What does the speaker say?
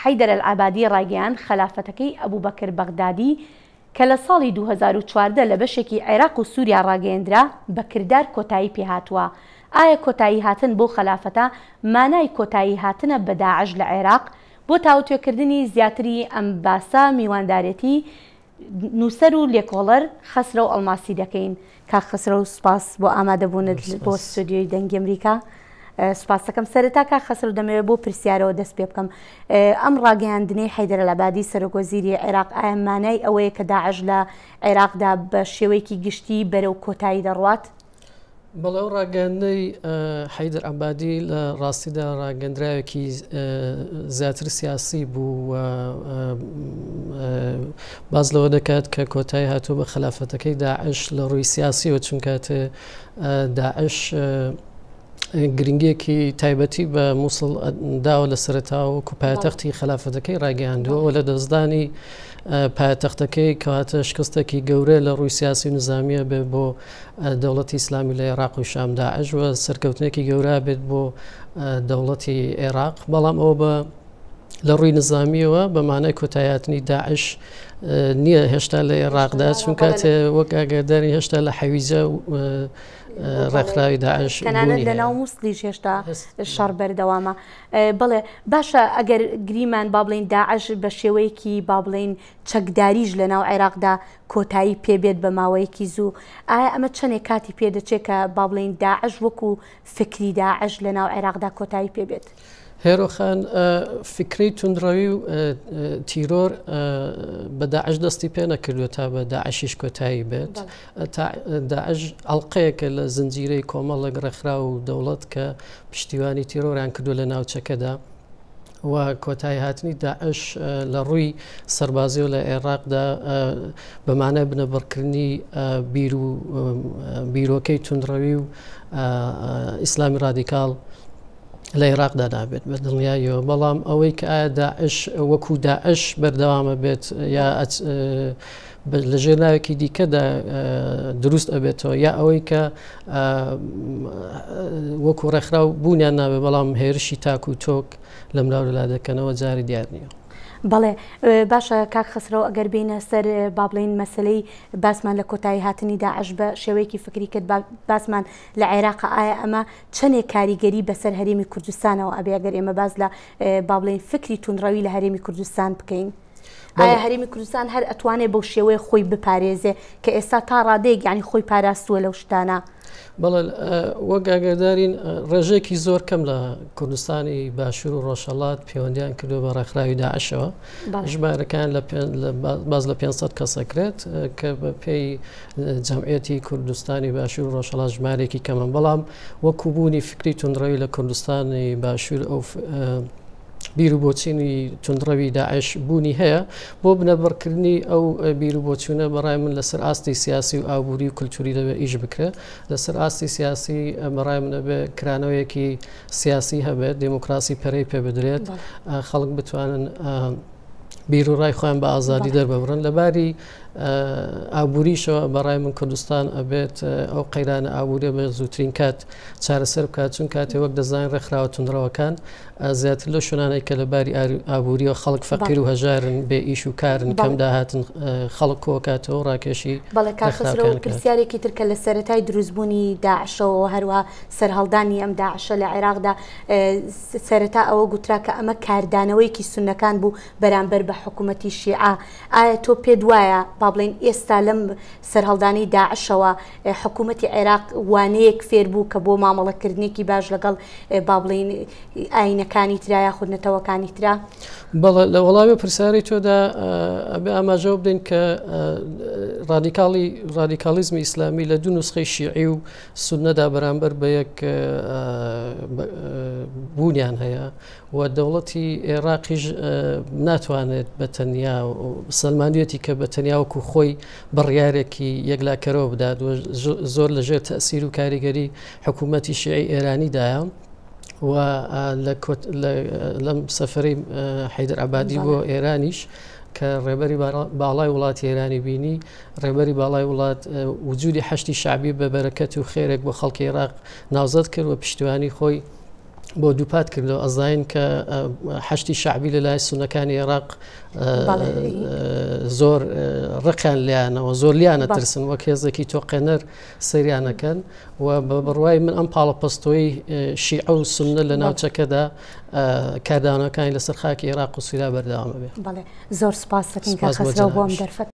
حەیدەر ئەلعەبادی ڕایگەیاند خەلافەتەکەی ئەبوبەکر بەغدادی کە لە ساڵی 2014 لە بەشێکی عێراق و سووریا ڕاگەیەندرا بە کردار کۆتایی پێهاتووە. ئایا کۆتایی هاتن بەو خەلافەتە مانای کۆتایی هاتنە بە داعش لە عێراق؟ بۆ تاوتوێکردنی زیاتری ئەم باسە میواندارێتی نووسەر و لێکۆڵەر خەسرەو ئەڵماسی دەکەین. کاک خەسرەو سوپاس بۆ ئامادەبوونت بۆ ستۆدیۆی دەنگی ئەمریکا. سوپاس دەکەم. سەرەتا کاک خەسرەو دەمەوێت بۆ پرسیارەوە دەست پێ بکەم. ئەم ڕاگەیاندنەی حەیدەر ئەلعەبادی سەرۆک وەزیری عێراق ئایا مانای ئەوەیە کە داعش لە عێراقدا بە شێوەیەکی گشتی بەرەو کۆتایی دەڕوات؟ بەڵێ ئەو ڕاگەیاندنەی حەیدەر عەبادی لە ڕاستیدا ڕاگەندراوێکی زیاتر سیاسی بوو و باز لەوە دەکات کە کۆتایی هاتوو بە خەلافەتەکەی داعش لە ڕووی سیاسیەوە چونکە داعش گرنگیەکی تایبەتی بە مووسڵ داوە لە سەرەتاوە وەکو پایتەختی خەلافەتەکەی ڕاگەیاندووە و لە دەستدانی پایتەختەکەی کەواتە شکستێکی گەورە لە ڕووی سیاسی و نزامیە بێ بۆ دەوڵەتی ئیسلامی لە عێراق و شام داعش و سەرکەوتنێکی گەورە بێت بۆ دەوڵەتی عێراق بەڵام ئەوە بە لە ڕووی نظامیەوە بە مانای کۆتایاتنی داعش نییە هێشتا لە عێراقدا چونکە وەک ئاگاداری هێشتا لە حەویجە ڕێکخراوی داعش تەنانەت لە ناو مووسڵیش هێشتا شەڕ بەردەوامە بڵێ باشە ئەگەر گریمان با بڵین داعش بە شێوەیەکی با بڵین چەکداریش لە ناو عێراقدا کۆتایی پێ بێت بە ماوەیەکی زوو، ئایا ئەمە چەندێک کاتی پێ دەچێت کە با بڵێین داعش وەکو فکری داعش لە ناو عێراقدا کۆتایی پێ بێت؟ هێرۆ خان، فکرەی توندڕەوی و تیرۆر بە داعش دەستی پێ نەکردووە تا بە داعشیش کۆتایی بێت. داعش ئەڵلقەیەکە لە زنجیرەی کۆمەڵێک ڕێکخراو و دەوڵەت کە پشتیوانی تیرۆریان کردووە لە ناوچەکەدا. و کۆتاییهاتنی داعش لە ڕووی سەربازیەوە لە عێراقدا بە مانای بنەبڕکردنی بیر و بیرۆکەی توندڕەوی و ئیسلامی ڕادیکاڵ لە عێراقدا نابێت بە دڵنیاییەوە بەڵام ئەوەی کە ئایا داعش وەکو داعش بەردەوامە بێت یا لەژێر ناوێکی دیکەدا دروست ئەبێتەوە یا ئەوەی کە وەکو ڕێکخراو بوونیان نابێت بەڵام هێرشی تاک و تۆک لەملاولەلا دەکەنەوە جاری دیار نییە. بەڵێ باشە کاک خەسرەو ئەگەر بینە سەر با بڵین مەسلەی باسمان لە کۆتایی هاتنی داعش بە شێوەیەکی فکری کرد باسمان لە عێراق ئایا ئەمە چەندێک کاریگەری بەسەر هەرێمی کوردستانەوە ئەبێ ئەگەر ئێمە باس لە با بڵین فکری توندڕەوی لە هەرێمی کوردستان بکەین؟ ئایا هەرێمی کوردستان هەر ئەتوانێ بەو شێوەیە خۆی بپارێزێ کە ئێستا تا ڕادەیەک یانی خۆی پاراستووە لەو شتانە؟ بەڵێ وەک ئاگادارین ڕێژەیەکی زۆر کەم لە کوردستانی باشوور و ڕۆژهەڵات پەیوەندیان کردووە بە ڕێکخراوی داعشەوە ژمارەکان لە باز لە 500 کەسەکرێت کە بە پێی جەمعەتی کوردستانی باشوور و ڕۆژهەڵات ژمارێکی کەمە بەڵام وەکو بوونی فکری توندڕەوی لە کوردستانی باشوور ئەو بیروبۆچینی توندڕەوی داعش بوونی هەیە، بۆ بنەبڕکردنی ئەو بیروبۆچوونە بەڕای من لەسەر ئاستی سیاسی و ئابووری و کولتوری دەبێت ئیش بکرێت. لەسەر ئاستی سیاسی بەڕای من دەبێت کرانەوەیەکی سیاسی هەبێت، دێموکراسی پەرەی پێ بدرێت، خەڵک بتوانن بیروڕای خۆیان بە ئازادی دەرببڕن. لە باری ئابووریشەوە بەڕای من کوردستان ئەبێت ئەو قەیرانە ئابووریە بە زووترین کات چارەسەر بکات چون کاتێ وەک دەزانین ڕێکخراوە توندڕەوەکان زیاتر لەو شوێنانەی کە لە باری ئابووریەوە خەڵک فەقیر و هەژارن بێ ئیش و کارن کەم داهاتن خەڵک کۆکاتەوە ڕاکێشی بەڵێ کاک خەسرەو پرسیارێکی تر کە لە سەرەتای دروستبوونی داعشەوە هەروە سەرهەڵدانی ئەم داعشە لە عێراقدا سەرەتا ئەوە گوترا کە ئەمە کاردانەوەیەکی سوننەکان بوو بەرامبەر بە حکوومەتی شیعە ئایا تۆ پێت وایە با بڵێین ئێستا لەم سەرهەڵدانی داعشەوە حکوومەتی عێراق وانەیەک فێر بوو کە بۆ مامەڵەکردنێکی باش لەگەڵ با بڵێین ئاینەکانی ترا یاخود نەتەوەکانی ترا؟ بەڵێ لە وەڵامی پرسیاری تۆدا ئەبێ ئاماژەوە بدەین کە ڕادیکاڵی ڕادیکاڵیزمی ئیسلامی لە دوو نوسخەی شیعی و سوننەدا بەرامبەر بە یەک بوونیان هەیە و دەوڵەتی ئێراقیش ناتوانێت بە تەنیا سەلماندوێتی کە بە تەنیا وەکو خۆی بڕیارێکی یەکلاکەرەوە بدات و زۆر لەژێر تەسیر و کاریگەری حکوومەتی شیعی ئێرانیدایە و لەم سەفەرەی حەیدەر عەبادی بۆ ئێرانیش کە ڕێبەری باڵای وڵاتی ئێرانی بینی ڕێبەری باڵای وڵات وجودی حەشدی شەعبی بە بەرەکەت و خێرێک بۆ خەڵکی عێراق ناوزەد کرد و پشتیوانی خۆی. بۆ دووپات کردەوە ئەزانین کە حەشدی شەعبی لە لای سونەکانی عێراق زۆر ڕقیان لیانەوە زۆر لیانە ترسن وەک هێزێکی تۆقێنەر سەیریانەکەن و بە بڕوای من ئەم پاڵەپەستۆی شیعە و سونە لە ناوچەکەدا کاردانەکانی لەسەر خاکی عێراق و سووریا بەردەوامە بێ. زۆر سپاس دەکەین کاک خەسرەو بۆ ئەم دەرفەتە.